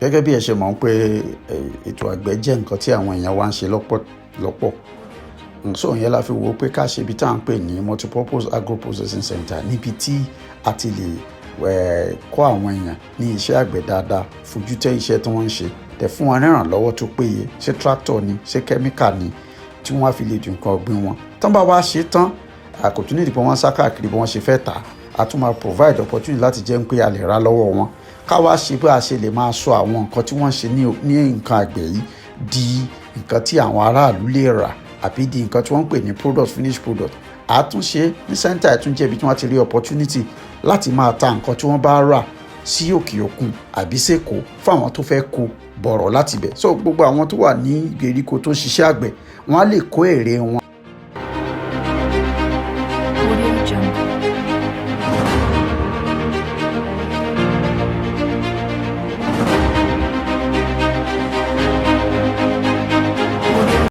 Gẹ́gẹ́ bí ẹ ṣe mọ̀ pé ètò àgbẹ̀ jẹ́ nǹkan tí àwọn èèyàn wa ń ṣe lọ́pọ̀ lọ́pọ̀, so ìyẹn la fi wò ó pé ká ṣe ibi tá à ń pè ní multipurpose agro processing center, níbi tí a ti lè kọ́ àwọn èèyàn ní iṣẹ́ àgbẹ̀ dáadáa, fojú tẹ́ iṣẹ́ tí wọ́n ń ṣe, tẹ̀ fún wọn nírànlọ́wọ́ tó péye, ṣé tractor ni, ṣé chemical ni, tí wọ́n á fi lè dùn nǹkan ọ̀gbìn wọn. Tán bá wá ṣe tán, kò tún nídìí pé wọ́n sá káàkiri bí wọ́n ṣe fẹ́ tà. Á tún máa provide opportunity láti jẹ́ pé a lè ra lọ́wọ́ wọn, ká wá ṣe bí a ṣe lè máa sọ àwọn nǹkan tí wọ́n ṣe ní nǹkan àgbẹ̀ yìí di nǹkan tí àwọn aráàlú lè rà, àbí di nǹkan tí wọ́n ń pè ní product, finished product. Àtúnṣe ní center ìtúnjẹ́ ibi tí wọ́n ti rí opportunity láti máa ta nǹkan tí wọ́n bá rà sí òkè òkun àbí sèkó fún àwọn tó fẹ́ kó bọ̀rọ̀ láti bẹ̀. So gbogbo àwọn tó wà ní ìgbèríko tó ń ṣiṣẹ́ àgbẹ̀, wọ́n á lè kó èrè wọn.